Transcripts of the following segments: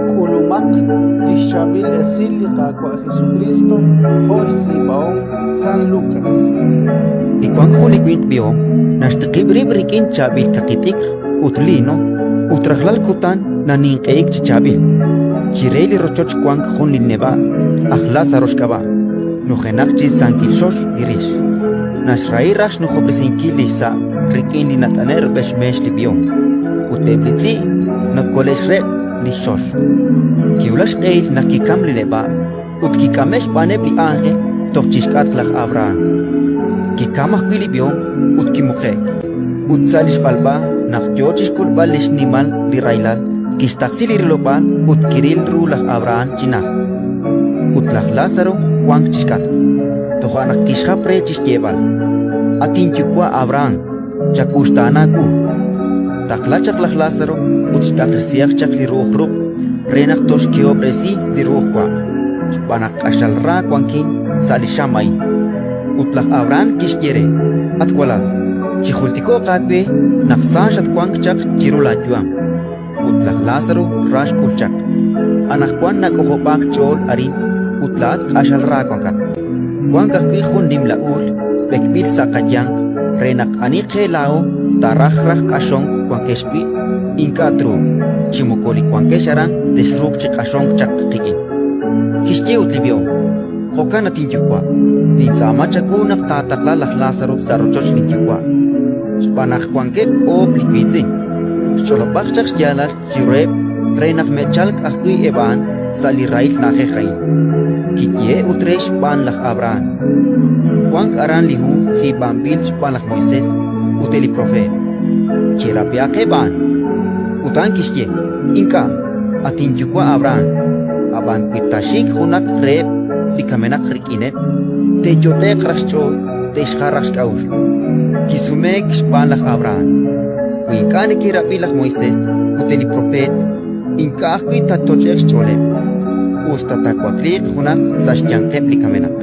K'ulumaq li xChaab'il Esil li Qaawa' Jesukriist jo' xtz'iib'ahom San Lukas. Kiwank jun li winq b'ihom naxtiqib' rib' rik'in chaab'il kaqi t'ikr ut liino, ut rajlal kutan naninq'ehik chi chaab'il. Chire li rochoch wank jun li neb'a', aj Lázaro xk'ab'a', nujenaq chi sankil xox li rix. Naxrahi raj xnujob'resinkil li xsa' rik'in li nat'ane'k rub'el xmeex li b'ihom, ut eb' li tz'i' nokole'xreq' li xxox. Kiwulak xq'ehil naq kikamk li neb'a' ut kik'ame'k xb'aaneb' li ánjel toj chi xk'atq laj Abrahán. Kikamk ajwi' li b'ihom ut kimuqe'k. Ut sa' li xb'alb'a, naq yo chi xk'ulb'al li xnimal li rahilal, kixtaqsi li rilob'aal ut kiril ru laj Abrahán chi najt, ut laj Lázaro wank chi xk'atq. Toja' naq kixjap re chi xyeeb'al: «At inyuwa' Abrahán, chawuxtaana wu! Taqla chaq laj Lázaro ut xt'aqresihaq chaq li ru'uj ruq' re naq toxkehob'resi li ru'uj waq', xb'aan naq q'axal ra wankin sa' li xam a'in». Ut laj Abrahán kixye re: «At walal, chijultiko'q aawe naq sa xatwank chaq chiru laayu'am, ut laj Lázaro ra xk'ul chaq. Anaqwan nak'ojob'aak xch'ool arin ut laa'at q'axal ra wankat. Wank ajwi' jun nimla uul b'ekb'il sa' qayanq re naq ani qe laa'o taaraj raj q'axonk wankex wi', ink'a' truuq, chi moko li wankex aran texruuq chi q'axonk chaq qik'in. Kixye ut li b'ihom: «Jo'kan, at inyuwa', nintz'aama chawu naq taataqla laj Lázaro sa' rochoch linyuwa', xb'aan naq wankeb' oob' li wiitz'in. Xch'olob'aq chaq xyaalal chiruheb' re naq me'chalk ajwi' eb' a'an sa' li rahil na'ajej a'in». Kiyehe'k ut re xb'aan laj Abrahán: «Wank aran li hu tz'iib'anb'il xb'aan laj Moisés ut eb' li propeet. Cherab'ihaq eb' a'an». Ut a'an kixye: «Ink'a', at inyuwa' Abrahán, ab'an wi taaxik junaq reheb' li kamenaq rik'ineb', te'yot'e'q raj xch'ool te'xjal raj xk'a'uxl». Kisumeek xb'aan laj Abrahán: «Wi ink'a' neke'rab'i laj Moisés ut eb' li propeet, ink'a' ajwi' taatoch'e'q xch'ooleb', us ta taawakliiq junaq sa' xyanqeb' li kamenaq».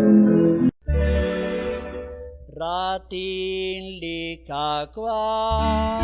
Raatin li Qaawa'.